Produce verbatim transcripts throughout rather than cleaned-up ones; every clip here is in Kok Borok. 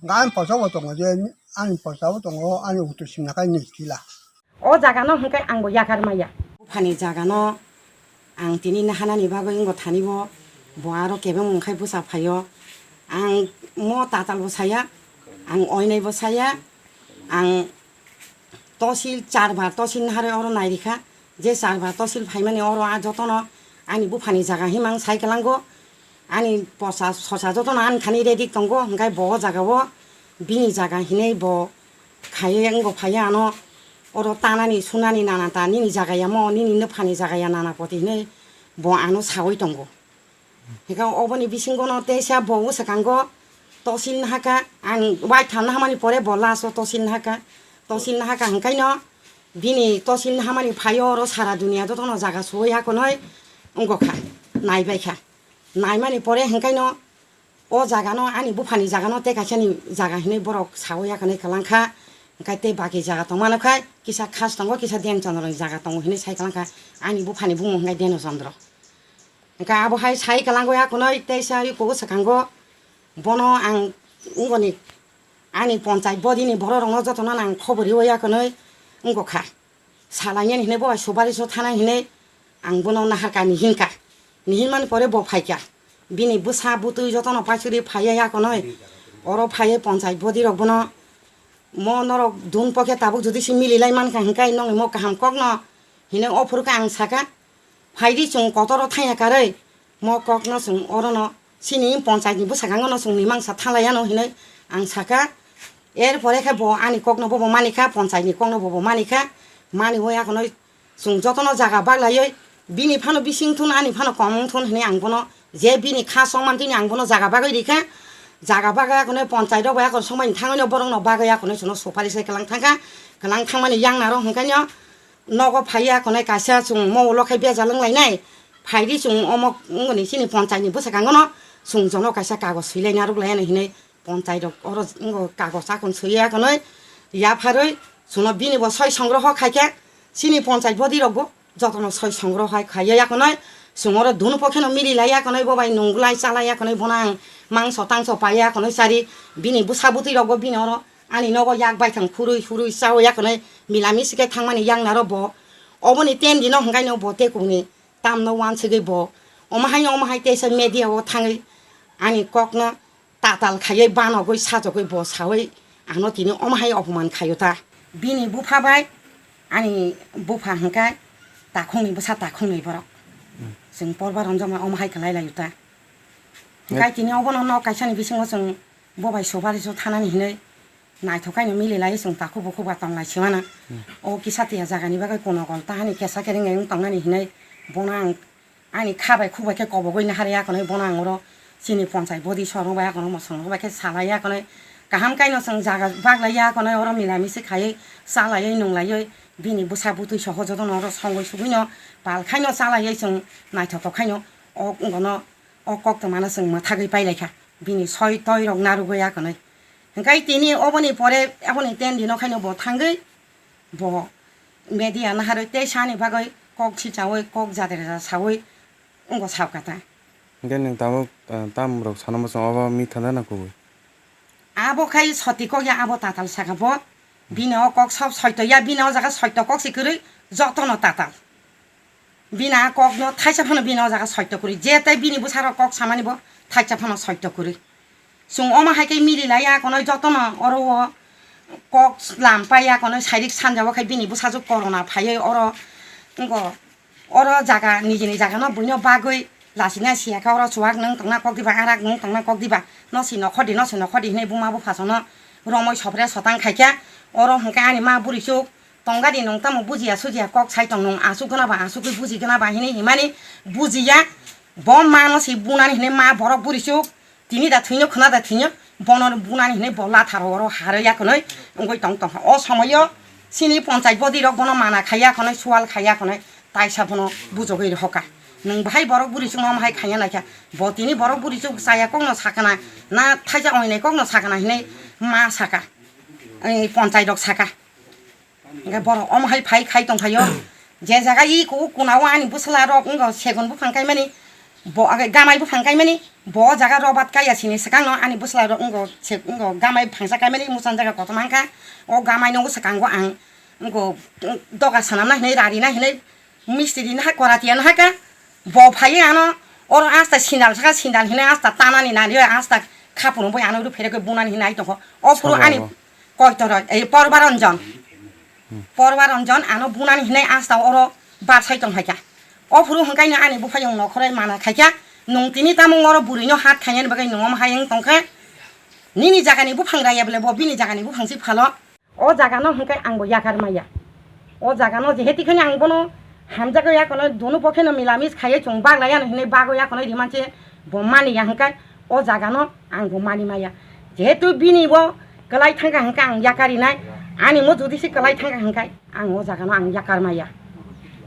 Gan posa bo tongo je, ani posa bo tongo, ani utu simna kai ni kila. O jaga no hwnkhe ang bo yakar maya. Buphani jaga no ang tini nahanani bagwi wngkha thani bo, bo aro kebeng wngkhai bwsa phaio. Ang mo tatal bo saya, ang oinai bo saya, ang tosil charbar tosil naharwi oro nairikha. Je charbar tosil phaimani oro a jotono ani buphani jaga himang sai kwlango. Ani posa sosa jotono ani thani ready tongo, hwnkhe bo o jaga o bini jaga hinwi bo khaiwi wngbo phaiya ano oro tanani sunani nana ta nini jaga ya mo nini nwphani jaga ya nana poti hinwi bo ano sawi tongo. Hwnkhe oboni bisingo no teisa bo bwswkango tosil nahaka, ang waitham nahamani pore bo last o tosil nahaka, tosil nahaka hwnkhaino bini tosil nahamani phaio oro sara duniya jotono jaga suwi hakonoi wngokha, naibaikha. Naimani pore hwnkhaino o jagano, ani buphani jagano tei kaisani jaga hinwi borok sawi yakhwni kwlangkha, hwnkhe tei baki jaga tongmano khai kisa khas tongo, kisa Dhen Chandra ni jaga tongo hinwi sai kwlangkha, ani buphani bumung hwnkhe Dhenu Chandra. Hwnkhe abo hai sai kwlango yakhwni teisa iko swkango, bono ang wngoni ani ponchai bodini borok rokno jotono ang khobor rwi yakhwni wngkha. Salainani hinwi bo bai subari so thanani hinwi ang bono naharkha, nihinkha. Nihinmani pore bo phaikha. Bini bwsa bwtwi jotono paisuri phaiya yakhwni. Oro phaiwi ponchai bodi rok bono, mo norok dun pokhe tabuk jodi se mililai mankha hwnkhe nongni mo kaham kokno hinwi o phuru khe ang sakha. Phaidi chwng kotoro thangya karwi mo kokno chwng orono chini ponchai ni bwskango no chwng ni mangsa thanglai ano hinwi ang sakha. Er pore khe bo ani kokno bobo manikha, ponchai ni kokno bobo manikha, maniwi akhonwi chwng jotono jaga baglaiwi bini phano bising thun ani phano kom wng thun hinwi ang bono je bini kha songmantwini ang bono jaga bagwi rikha. Jaga bagwi akhonwi ponchai rok bai akhon songmani thangwi no borok no bagwi akhonwi chwngno supari sai kwlang thangkha, kwlang thangmani yang naro hwnkhe no. Nogo phaiya konai kaisa chwng mo ulo khai bejal wnglainai. Phaidi chwng omo wngoni chini ponchai ni bwskango no chwng jono kaisa kagoj swilaina rwk laiya hinwi ponchai rok oro wngkha kagoj akon swiya konai yapharwi chwngno bini bo soi songroho khaikhe chini ponchai bodi rok bo jotono soi songroho hai khaiya konai chwng oro dunu pokheno mili laiya konai bo bai nunglai chalaiya konai bono ang mangso tangso paiya konai chari bini bwsa bwtwi rok bo bini oro Ani nogo yak baithang phurwi phurwi chawi yakhwni milamisi khe thangmani yaknaro bo. Oboni ten dino hwnkhaino bo tei kubuni tamno wansugwi bo. Omo hai omo hai teisa media o thangwi ani kokno tatal khaiwi banogwi sajagwi bo sawi ano tini omo hai opoman khaio ta. Bini bupha bai ani bupha hwnkhe takhukni bwsa takhukni borok. Chwng porba romjakma omo hai kwlai laio ta. Hwnkhe tini obono nok kaisani bisingo chwng bo bai sobari so thanani hinwi naithok kaino mili lai chwng takhuk bukhuk ba tong lai se mano. O kisa tiya jagani bagwi kunokol tahani kesa kereng wng tongnani hinwi bono ang ani kha bai khuk bai khe kobogwi naharwi akonwi bono ang oro chini ponchai bodi sorok bai akonwi mosong rok bai khe salai akonwi kaham kaino chwng jaga baglai akonwi oro milamisi khaiwi chalaiwi nunglaiwi bini bwsa bwtwi soho jotono oro songwi sugwino pal khaino chalaiwi chwng naithotok khaino o wngkha no. O koktwmano chwng mwthagwi pailaikha, bini soi toirok narwgwi akonwi. Hwnkhe tini oboni pore, aboni ten dino khaino bo thangwi, bo media naharwi tei sani bagwi kok sichaui, kok jadreda saui wngkha saokha ta. Hwnkhe nwng tabuk, ah, tamrok sana muchung obo mitha da na kubui? Abo khai soti kok ya, abo tatal saka bo. Bini o kok sob soito ya, bini o jaga soito kok si kwrwi, jotono tatal. Bini a kokno thaisa phano bini o jaga soito kwrwi. Je tei bini bwsarok kok samani bo thaisa phano soito kwrwi. Chwng omo hai khe mili laiya konwi jotono oro o kok lam paiya konwi sairik sanja o khai bini bwsajwk corona phaiwi oro wngkha. Oro jaga nijini jagano buino bagwi lasina siyakha oro chuwak nwng tongna kok diba, arak nwng tongna kok diba, no si nokhor di, no si nokhor di hinwi buma buphasono romwi sopre sotang khaikha. Oro hwnkhe ani ma bwrwi chuk tongga di, nwng tamo bujiya sujiya kok sai tong, nwng asuk gana ba asugwi buji gana ba hinwi himani bujiya. Bo mano si bunani hinwi ma borok bwrwi chuk. Tini da thwino khwna da thwino, bono bunani hinwi bo latharo oro harwi ya khwnwi wngwi tong tongkha. O somoyo chini ponchai bodi rok bono mana khaiya khwnwi, sual khaiya khwnwi, taisa bono bujogwi rohoka. Nwng bahai borok buri chwngno omo hai khaiya naikha. Bo tini borok buri chuk chaya kokno sakana, na thaisa oinai kokno sakana hinwi ma saka. Ei ponchai rok saka. Hwnkhe borok omo hai phai khai tongphaio. Je jaga i ku-, kuna o ani bwsala rok wngkha segon buphang kaimani, bo age gamai buphang kaimani, Bo jaga robat kaya sini swkangno ani bwsla rok wngko se wngko gamai phangsa kaimani muchang jaga kotorma wngkha. O gamai no swkango ang wngko doga sanamna hinwi rarina hinwi misti rina ha koratiya na haka. Bo phaiwi ano oro asta sindal saka sindal hinwi asta tanani nani asta khapunu bo ano ruphere khe bunani hinwi ai tongkho. O phuru ani Sabo. Koitoroi ei Porba Ranjan. Porba Ranjan ano bunani hinwi asta oro barsai tong phaikha. O phuru hwnkhaino ani buphayung nokhoroi mana khaikha. Nwng tini tamung oro bwrwino hat khainani bagwi nwng omo hai wng tongkha. Nini jagani buphang raya bole bo bini jagani buphang si phalo. O jagano hwnkhe ang bo yakar maya. O jagano jehetikhaino ang bono hamjagwi yakono dunu pokheno milamis khaiwi chwng baglai ano hinwi bagwi yakono rimanse bo maniya hwnkhe o jagano ang bo mani maya. Jehetu bini bo kwlai thangkha hwnkhe ang yakarinai, ani mo jodi se kwlai thangkha hwnkhe ang o jagano ang yakar maya.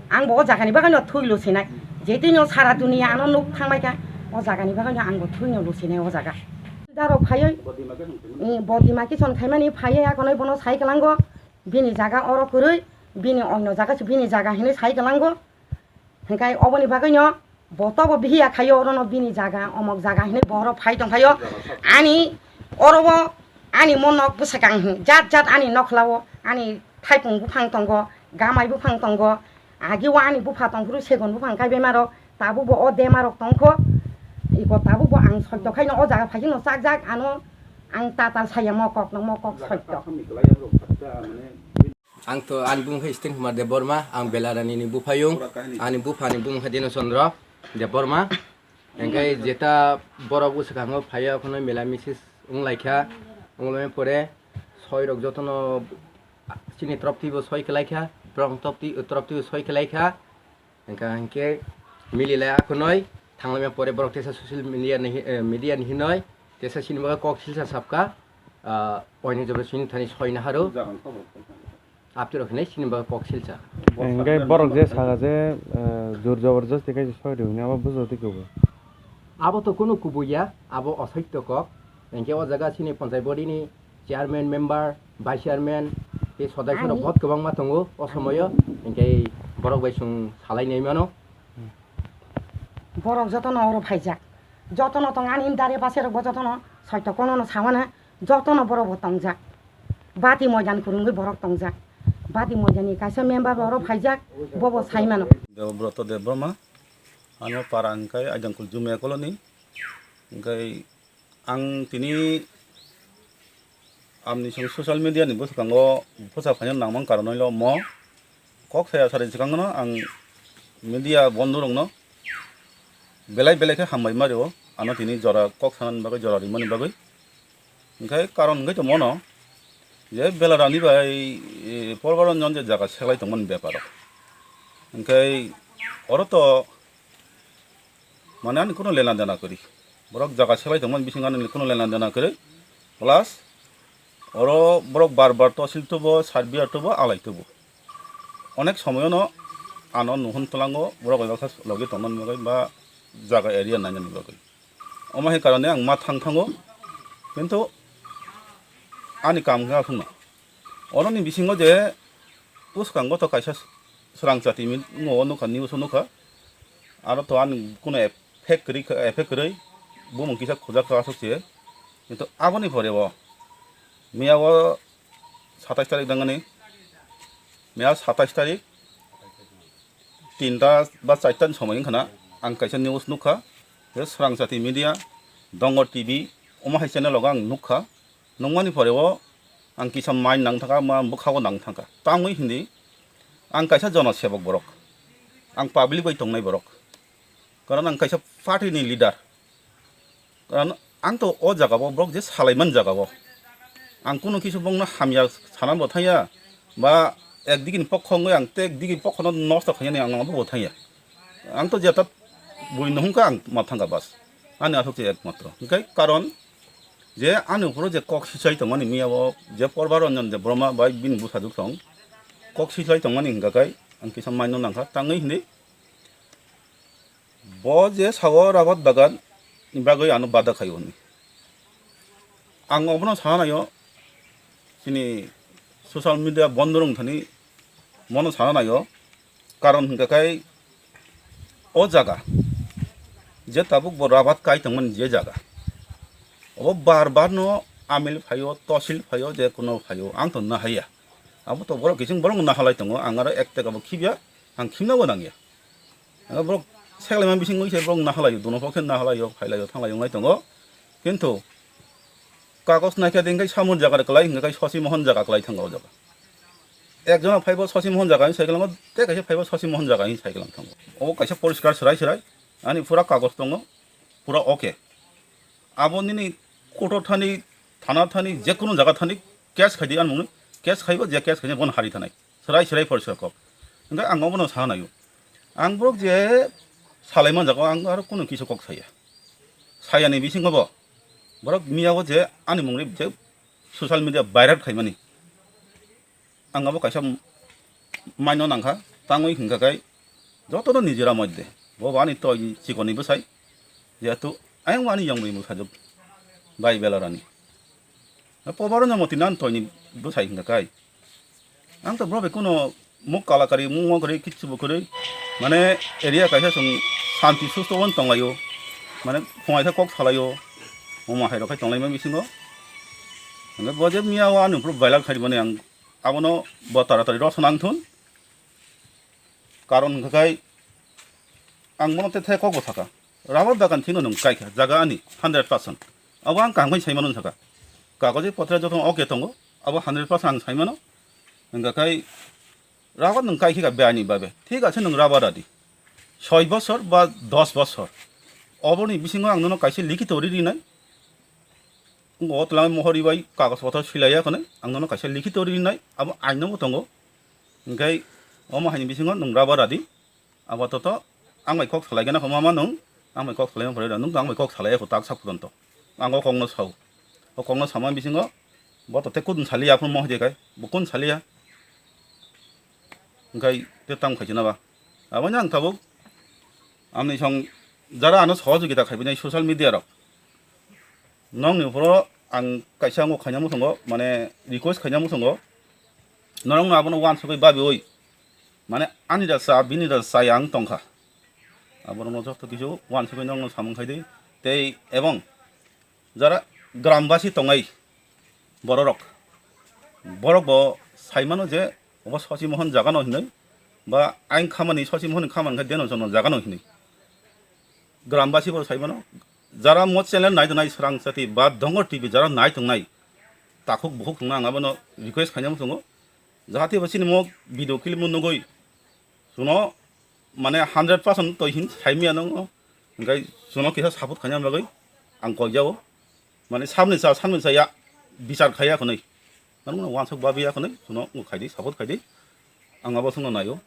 Ang bo o jagani bagwino thwi lusinai. Jehetu no sara duniya ano nuk thangbaikha, o jagani bagwino ang bo thwino lusinai o jaga. Darok phaiwi, eh, bo demarcation khaimani phaiwi akonoi bono sai kwlango, bini jaga oro kwrwi, bini oino jaga se bini jaga hinwi sai kwlango. Hwnkhe oboni bagwino bo tobo bihiya khaio, orono bini jaga, omok jaga hinwi bo oro phai tongkhaio. Ani oro o ani mo nok bwsakang jat jat ani nokhlao ani thaipung buphang tongo, gamai buphang tongo, agi o ani bupha tongphuru segon buphang kai bemarok, tabuk bo o demarok tongkho, iko tabuk bo ang sotto khaino o jaga phaikhe no chakjak ano ang tatal saya mo kokno mo kok sotto. Ang to ani bumung khe Sting Kumar Debbarma, ang Belarani ni buphayung, ani bupha ni bumung khe Dino Chandra Debbarma. Hingke jeta borok bwswkango phaiya, okhorno mela misis wnglaikha, wnglaimani pore soi rok jotono chini troptibo soi kwlaikha, borok tropti, troptibo soi kwlaikha. Hingka hingke mililai akhonoi thanglaimani pore borok tesa social media ni hi-, eh, media ni hinoi tesa chini bagwi kok silsa sapkha, ah, oini jora chini thani soi naharu. Aptirok hinwi chini bagwi kok silsa. Hingke borok je saka je, eh, jor jobor josti khe soi rw hwnwi abo bujodi kubo. Abo to kunu kubuya, abo osoitto kok. Hingke o jaga chini panchayat body ni chairman, member, vice chairman tei sodai sodok bot kwbangma tongo o somoyo. Hingke borok bai chwng salai nai mano. Borok jotono oro phaijak, jotono tong ani dare base rok bo jotono soito kono no samana, jotono borok bo tongjak. Bati moidan kwrwngwi borok tongjak. Bati moidan ni kaisa member bo oro phaijak, bobo sai mano. Debobroto Debbarma, ano para hingkai Aidangkul Jumia Colony, hingkai ang tini amni song social media ni bwskango bwsa phaina nangmang karon hwnlo mo kok saya sari swkangno ang media bondhu rokno belai belai khe hambai ma rio, ano tini jora kok sanani bagwi, jora rimani bagwi. Hingke karon hingke tongmo no je Belarani bai, e, Porbaranjan je jaga seklai tongmani beparo. Hingke oro to mane ani kuno lena dena kwrwi. Borok jaga seklai tongmani bisingo ani kuno lena dena kwrwi. Plus oro borok bar bar tosil tubo, sar biar tubo, alai tubo. Onek somoyono ano nuhun twlango borok bai baksa logi tongmani bagwi ba jaga area nainani bagwi. Omo hai karone ang ma thang thango, kintu ani kam khe aphungno. Oroni bisingo je bwskango to kaisa swrang chati mi-, mo nukha, news o nukha. Aro to ani kuno effect kwrwi kha, effect kwrwi bumung kisa khujak kha aswk se. Kintu aboni pore bo miya o satais tarik dangani, miya satais tarik tinta ba charta ni somoi wngkha na, ang kaisa news nukha, je Srang Chati Media, Dongor T V, omo hai channel o ang nukha, nukmani pore o ang kisa mind nang thangkha, ma bwkha o nang thangkha. Tamwi hindi ang kaisa jona sebok borok, ang public bai tongnai borok, karon ang kaisa party ni leader. Karon ang to o jaga o borok je salaiman jaga o ang kunu kisu bongno hamya sana bo thangya ba ekdigi ni pokho wngwi ang te ekdigi pokho no nosto khainani ang abo bo thangya. Ang to jeta bui no hwnka ang ma thangka bas. Ani aswk se ekmatro. Hwnkhe karon je ani uphuru je kok sichai tongmani miya o je Porba Ranjan Debbarma bai bini bwsajwk tong kok sichai tongmani hwnkha khe ang kisa maino nangkha tangwi hwnwi. Bo je sao rabat bagan ni bagwi ano bada khaio hwnwi. Ang obono sana naio, chini social media bondo rwng thani mono sana naio, karon hwnkha khai o jaga Je tabuk bo rabat kai tongmani je jaga, obo bar bar no amil phaio, tosil phaio, je kuno phaio, ang to nahaiya. Abo to borok kiching borok nahalai tongo, ang aro ek taka bo khibya, ang khimna bo nangya. Ang borok seklaima bising wi se borok nahalaio, dono pokhe nahalaio, phailaio, thanglaio wnglai tongo. Kintu kagos naikha de hingkai samon jaga de kwlai, hingkai sosi mohon jaga kwlai thango o jaga. Ekjona phaibo sosi mohon jaga hin cycle tei kaisa phaibo sosi mohon jaga hin cycle thango. Obo kaisa poriskar serai serai ani pura kagos tongo, pura oke. Abo nini kotor thani, thana thani, jekunu jaga thani case khaidi, ani mungni case khaibo, je case khaini bon hari thanai. Serai serai poriskar kok. Hingke ang obono sa naio. Ang borok je salai manjago, ang aro kunu kisa kok saya. Sayani bisingo bo borok miyao je ani mungni je social media viral khaimani. Ang abo kaisa maino nangkha, tangwi hingkha kai jotono nijera moddhe. Bo bo ani toi chikonwi bwsai, jehetu ayang ani yongwi bwsajwk bai belarani. Pobaro no motino ani toini bwsai hingkha kai. Ang to bro bai kuno muk kala kari, muk ngok kari, kichu bo kwrwi. Mane area kaisa chwng santi susto wan tonglaio. Mane phungai khe kok salaio. Omo hai rok khai tonglaima bisingo. Hingkhe bo je miyao ani uphuru viral khaimani ang abono bo taratari rosonang thun. Karon hingkha khai ang bono tei thai kok bo saka. Rubber bagan thino nwng kaikha, jaga ani hundred percent. Abo ang kaham khai saimano saka. Kagoji potre joto oke tongo, abo hundred percent ang saimano. Hingkha khai rubber nwng kaikha be ani babe. Thik ase nwng rubber radi. Soi bosor ba dos bosor. Oboni bisingo ang nono kaisa likito ri rinai. Ngo twlang mohori bai kagos pothor silaiya khone ang nono kaisa likito rinai, abo aino bo tongo. Hingkhe omo haini bisingo nwng rubber radi. Abo toto ang bai kok salai gana kho mama nwng, ang bai kok salai phore nwng to ang bai kok salai kho tak sak phuton to. Ang o kokno sao. O kokno sama bisingo bo to te kudun saliya phun mohori kai. Bo kun saliya. Hingkhe te tamo khaisina ba. Aboni ang tabuk amni song jara ano sohojogita khaibinai social media rok. Nokni uphuru ang kaisa wngkha khaina muchungo, mane request khaina muchungo, norokno abono uansugwi babiwi, mane ani da cha, bini da cha yang tongkha. Aborokno joto kisu uansugwi nokno samung khaidi. Tei ebong jara grambasi tongnai bororok, borok bo saimano je obo sosi mohon jaga no hinwi, ba ayang khamani sosi mohon khamani khe deno jono jaga no hinwi. Grambasi bo saimano, jara mo channel nai tongnai Srang Chati ba Dongor T V jara nai tongnai, takhuk bukhuk tongna ang abono request khaina muchungo, jahate bo chini mo video clip mo nugwi chuno mane hundred percent toi hin saimya nang, hingkhe chuno kisa support khaina bagwi ang koi jao, mane samni cha samni cha ya bichar khaiya khonwi, nang uansuk babiya khonwi chuno khaidi, support khaidi, ang abo songno naio.